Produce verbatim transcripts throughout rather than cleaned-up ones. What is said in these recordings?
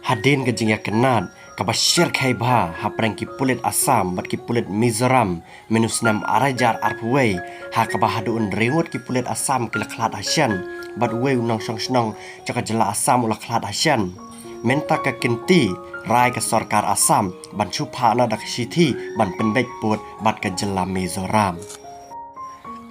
Hadien ka jingïakynad kaba shyrkhei bha hapdeng ki pulit Assam bad ki pulit Mizoram mynne u snem ar hajar arphew wei, ha kaba haduh hynriew ngut ki pulit Assam ki la khlad hashen bad uwei u nongshong shnong jong ka jylla Assam u la khlad hashen. Mynta ka kynti rai ka sorkar Assam ban shu phah noh da ka shithi ban pynbeit pud bad ka jylla Mizoram.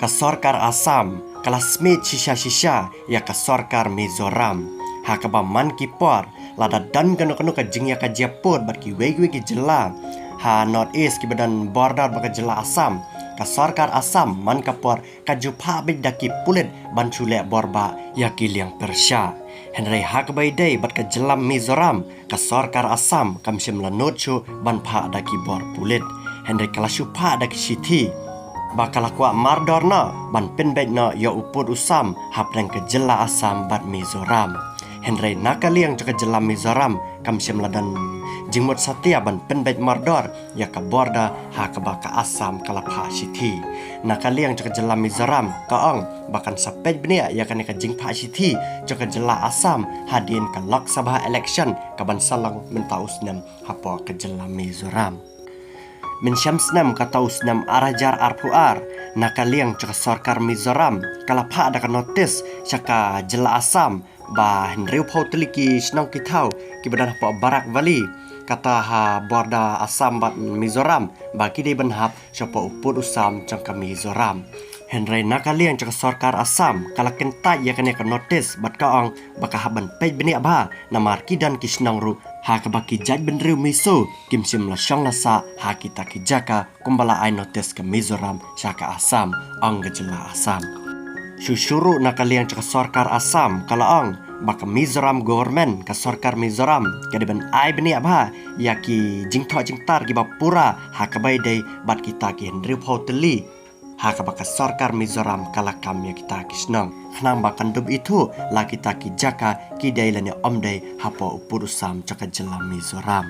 Ka sorkar Assam ka la smiej shisha shisha ïa ka sorkar Mizoram, ha kaba man ki por lada don kano kano ka jingïakajia pud bad kiwei kiwei ki jylla ha North East kiba don border bad ka jylla Assam, ka sorkar Assam man ka por ka ju phah beit da ki pulit ban shu leh bor bah ïa ki liang pyrshah. Hynrei ha kaba ïadei bad ka jylla Mizoram, ka sorkar Assam kam shym la nud shuh ban phah da ki bor pulit, hynrei ka la shu phah da ki shithi ba ka la kwah mardor noh ban pynbeit noh ïa u pud u sam hapdeng ka jylla Assam bad Mizoram. Hynrei na ka liang jong ka jylla Mizoram kam shym la don jingmut satia ban pynbeit mardor ïa ka border ha kaba ka Assam ka la phah shithi. Na ka liang jong ka jylla Mizoram ka ong ba kan sa peit bniah ïa kane ka jingphah shithi jong ka jylla Assam hadien ka Lok Sabha election kaban sa long mynta u snem hapoh ka jylla Mizoram. Mynshem snem kata u snem ar hajar arphew ar, na ka liang jong ka sorkar Mizoram ka la phah da ka notice sha ka jylla Assam ba hynriewphew tylli ki shnong ki thaw kiba don hapoh Barak Valley, kata ha border Assam bad Mizoram, ba ki dei ban hap shapoh u pud u sam jong ka Mizoram. Hynrei na ka liang jong ka sorkar Assam ka la kyntait ïa kane ka notice bad ka ong ba ka hap ban peit bniah bha, namar ki don ki shnong ruh ha kaba ki jaitbynriew Mizo kim shym la shong la sah ha kita ki jaka kumba la ai notice ka Mizoram sha ka Assam, ong ka jylla Assam. Shuh shuh ruh na ka liang jong ka sorkar Assam ka la ong ba ka Mizoram government, ka sorkar Mizoram ka dei ban ai bniah bha ïa ki jingthoh jingtar kiba pura ha kaba ïadei bad kita ki hynriewphew tylli, ha kaba ka sorkar Mizoram ka la kam ïa kita ki shnong, khnang ba kan dup ithuh la kita ki jaka ki dei lane ym dei hapoh u pud u sam jong ka jylla Mizoram.